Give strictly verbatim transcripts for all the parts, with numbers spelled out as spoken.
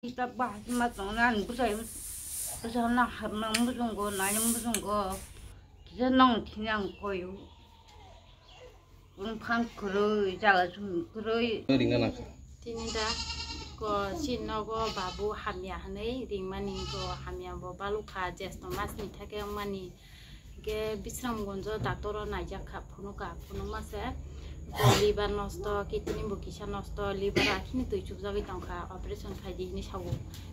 Kita bahai ma tong na ni bwsai bwsai na hapma muchungo nai muchungo kisa nong thini ang koyu. Bumphang kwrwi jala sum kwrwi. Ringna nangkha. Tini da ko si nogo babu hamya hwnwi ringmani ko hamya bo balukha jesto masni thake wngmani. Hingke Bisramgonjo doctor o naijak kha, phunuk kha, phunuk mase liver nosto, kidney bo kisa nosto, liver akhini twi chukjagwi tongkha, operation khaidi hinwi sao.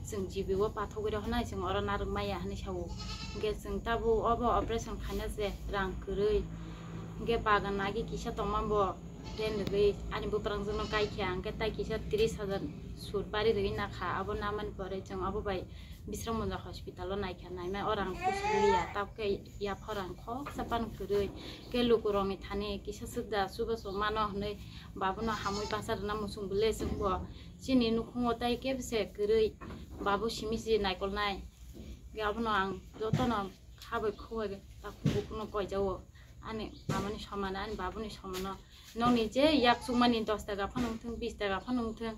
Chwng G B o pathogwi rw hwnai, chwng oro narwk maya hinwi sao. Hingke chwng tabuk obo operation khaina se rang kwrwi. Hingke bagan agi kisa tongma bo ten rwgwi ani bwprangjwkno kaikha, hingke tai kisa tris hajar sur pari rwgwi nakha, abo namani pore chwng obo bai Bisramgonjo hospital o naikha, naimai o rang kusu liya, tabukhe yapha rang khoksa pan kwrwi. Khe lukurokni thani kisa swkda chubachu mano hwnwi babuno hamwi bacha rwna muchung bwle chwngbo chini nukhungo tai kebo se kwrwi babu simi se naikolnai. Khe abono ang jotono khabai khowai takhuk bukhukno koijao. Ani mamani somano, ani babuni somano. Nokni je yak chukmani dos taka phano wngthung, bis taka phano wngthung,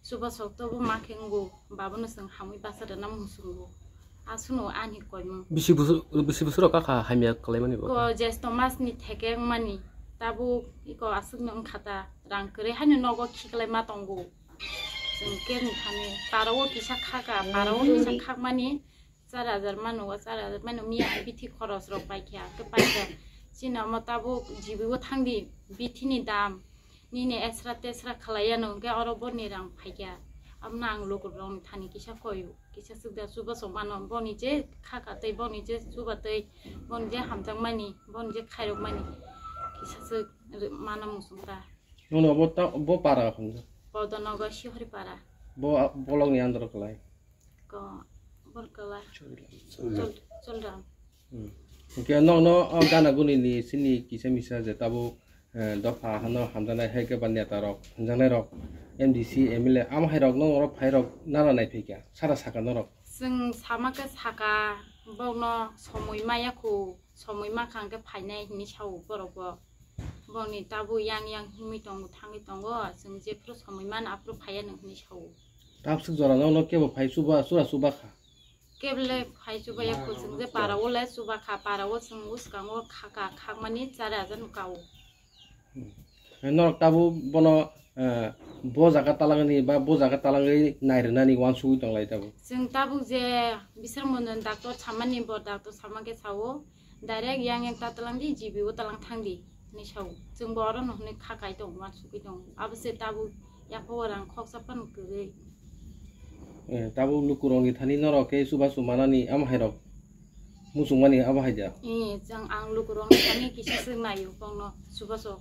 chubachu tobo ma khe wngo, babono chwng hamwi bacha rwna muchungo. Aswkno ani koimung. Bisi bwswk, bisi bwswk rok kakha hamya kwlaimani bo? Ko jesto masni theke wngmani, tabuk iko aswkno wngkha ta, rang kwrwi haino nogo khiklai ma tongo. Chwng kebni thani parao kisa khaka, parao kisa khakmani, char hajar mano, o char hajar mano miya bithi khoros rok paikha, hwnkhe paikha. Chini omo tabuk G B o thangdi, bithi ni dam, nini esra tesra khalai yano, hwnkhe oro boni rang phaikha. Abono ang lukurokni thani kisa koyu, kisa swkda chubachu mano, boni je khaka tei boni je chuba tei boni je hamjakmani, boni je khairokmani, kisa swk mano muchungkha. Nono bo ta, bo para hwnjak? Bodonogo Sihori para. Bo, bolongni andro kwlai? Ko, bor kwlai. Chol-, Cholram. Hmm. Hwnkhe nokno o gana guni ni sini kisa misa je tabuk, eh, dopha hano hamjaknai hai khe ba neta rok, hwnjaknai rok, M D C, M L A, amo hai rok norok phai rok nana nai phaikha, sara saka norok. Chwng sama khe saka, bokno somoi maya khu, somoi ma kha hwnkhe phainai hinwi sao borok bo. Boni tabuk yang yang himwi tongo, thangwi tongo, chwng jephru somoi mano aphru phaiya nw hinwi sao. Tabswk jora no, no kebo phai chuba, chura chuba kha? Kebo le phai chuba ya kho, chwng je para o le chuba kha, para o chwng bwskango khaka, khakmani chari hajar no kao. Hmm. Norok tabuk bono, eh, bo jaga talangni ba bo jaga talangwi nai rwnani uansugwi tonglai tabuk? Chwng tabuk je Bisramgonjoni doctor samani, bo doctor sama khe sao, direct yang yang ta talang di, G B o talang thang di hinwi sao. Chwng bo oro no hwnwi kha kai tongo, uansugwi tongo. Abo se tabuk yapha o rang khoksa phano kwrwi. Eh, tabuk lukurokni thani norok khe chubachu manani amo hai rok muchungmani abo hai da? Eh, chwng ang lukurokni thani kisa swk naio, bongno chubachu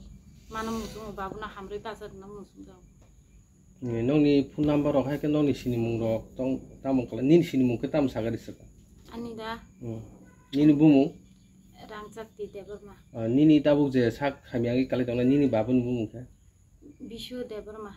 mano muchungo, babuno hamrwi bacha rwna muchungo. Eh, nokni phone number rok hai khe nokni sinimung rok tong, tamo khlai, nini sinimung khe tamo sagari swkang? Ani da? Hmm. Nini bumung? Rangchakti Debbarma. Ah, nini tabuk je sak hamya wngwi kalai tongnai nini babuni bumung khe? Bishu Debbarma.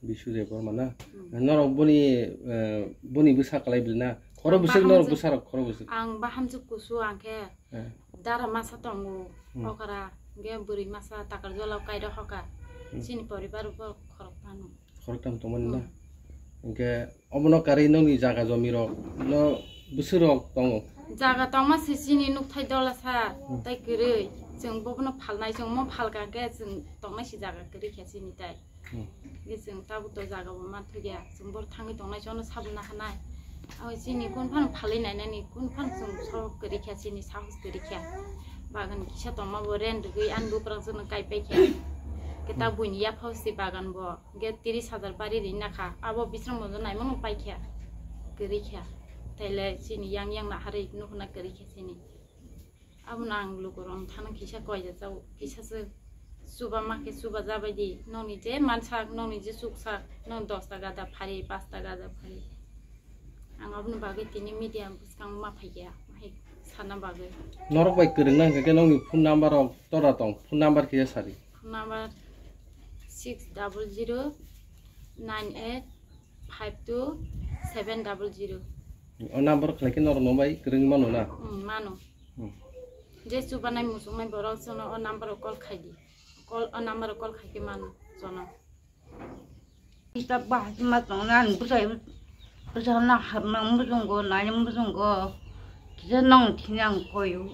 Bishu Debbarma na? Hmm. Norok boni, eh, boni bwsa kalai bwlwi na? Khoro bwswk norok bwsarok khoro bwswk? Ang bahamjwk kusu ang khe. Eh. Dara masa tongo, hmm, okra, hwnkhe bwrwi masa Takarjala o kairo hoka. Hmm. Chini poribar bo khoroktham. Khoroktham tongmani na? Hmm. Hwnkhe obono karwi nokni jaga jomi rok no bwswk rok tongo? Jaga tongma se chini nukthai dola sa, hmm, tei kwrwi. Chwng bobono phalnai, chwng mo phalka hwnkhe chwng tongnai se jaga kwrwi khe chini tai. Hmm. Hwnkhe chwng tabuk to jaga bo manthokya, chwng boro thangwi tongnai, chono sabna hanai. Abo chini kun phano phalwi nainani, kun phano chwng sok kwrwi kha, chini sahos kwrwi kha. Bagan kisa tongma bo rent rwgwi ani buprang chwngno kai pai kha. Khe ta, hmm, buini yaphao se bagan bo, hwnkhe tris hajar bari ri nakha, abo Bisramgonjo naimano pai kha, kwrwi kha. Taile chini yang yang naharwi nuhuna kwrwi kha chini. Abono ang lukurok thani kisa koija chao, kisa se chuba ma khe chuba jabai di, nokni je mansak, nokni je chuksak, nok dosta gada phari, pasta gada phari. Ang aboni bagwi tini media bwskango ma phaikha, hai sana bagwi. Norok bai kwrwng nang khe nokni phone number rok tora tong, phone number kisa sadi. Phone number six double zero nine eight five two seven double zero. O number khlai khe norok no bai kwrwng mano na? Hmm, mano. Hmm. Je chubanai muchungnai borok jono o number o call khai di. Call, o number o call khai khe mano jono. Kita bahai ma tong na ni bwsai, Bwsano hapmang muchungo, nani muchungo, kisa nong thini ang koyo.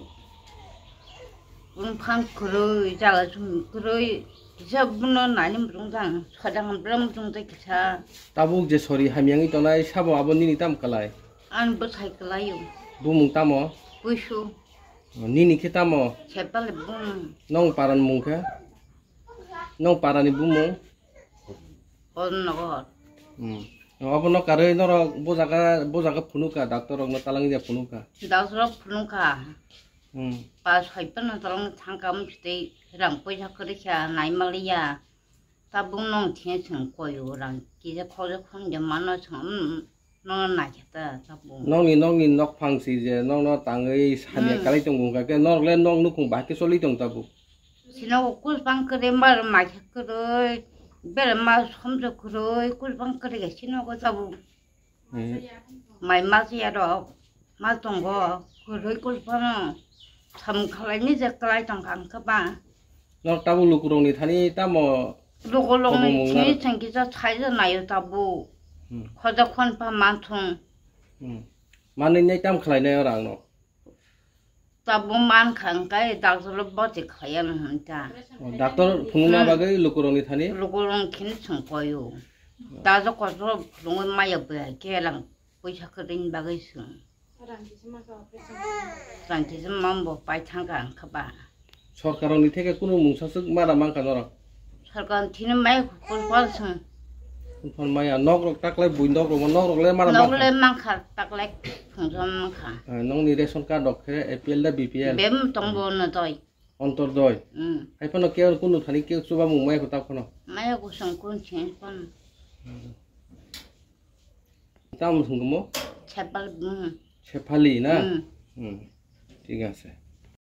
Bumphang kwrwi, jaga sum kwrwi, kisa buno nani muchung jang, sodang bwla muchung tei kisa. Tabuk je sori hamyangwi tongnai, sabo abo nini tam kwlai? Ani bwsai kwlaio. Bumung tamo? Puisu. Nini khe tamo? Sepali bumung. Nong parani mung khe? Nong parani bumung? Kodonogor. Hmm. Obono karwi norok bo jaga, bo jaga phunukha, doctor rokno talangya phunukha. Doctor rok phunukha. Hmm. Pas hai phano talangwi thangkha, amtwi tei rang poisa kwrwikha, naimaliya. Tabuk nong thini chwng koyo rang kisa khoroksa khoroksa mano chwng, hmm, nono naikha ta tabuk. Nokni, nokni nokphang si je nokno tangwi samya Hmm. kalai tongo, hwnkha khe norok le nok nukhung bahai khe choli tong tabuk. Sinogo kusbang kwrwi, mar maikha kwrwi, bere ma somjak kwrwi, kusbang kwrwi khe sinogo tabuk. Hmm. Mai ma siya rok, ma tongo, kwrwi kusbano, sam khalai ni je kwlai tongkha ang khe ba. Norok tabuk lukurokni thani tamo Lukurokni kobongmung thini narwk? Chwng kisa sai je naio tabuk. Hmm. Khoja khon pa manthung. Hmm. Manwi nai tam khlai nai oro ang no? Tabuk mankha hwnkhe doctor bo boti khlaiya hwnkha. O, doctor phunukna Hmm. bagwi lukurokni thani? Lukurokni thini chwng koyo. Doctor kotor phunukgwi maya bwya khe lang poisa kwrwini bagwi chwng. Rang kisa mambo pai thangkha hwnkha ba. Sorkarokni theke kunu mungsa swk mara mankha norok? Sorkar thini mai kulpal sung. Kulpal maya, nok rok taklai bui nok rok, nok rok le mara Nok mankha? Le mankha, taklai phungsa mankha. Eh, nokni ration card rok khe A P L da B P L? Bem tongbo no doi. Ontodoi? Hmm. Hai phano khe kunu thani khe chuba mung mai kho ta phano? Maya kusung kun chen phano. Tamo sung mo? Sepal, hmm. Sephali na? Hmm. Hmm. Thik ase.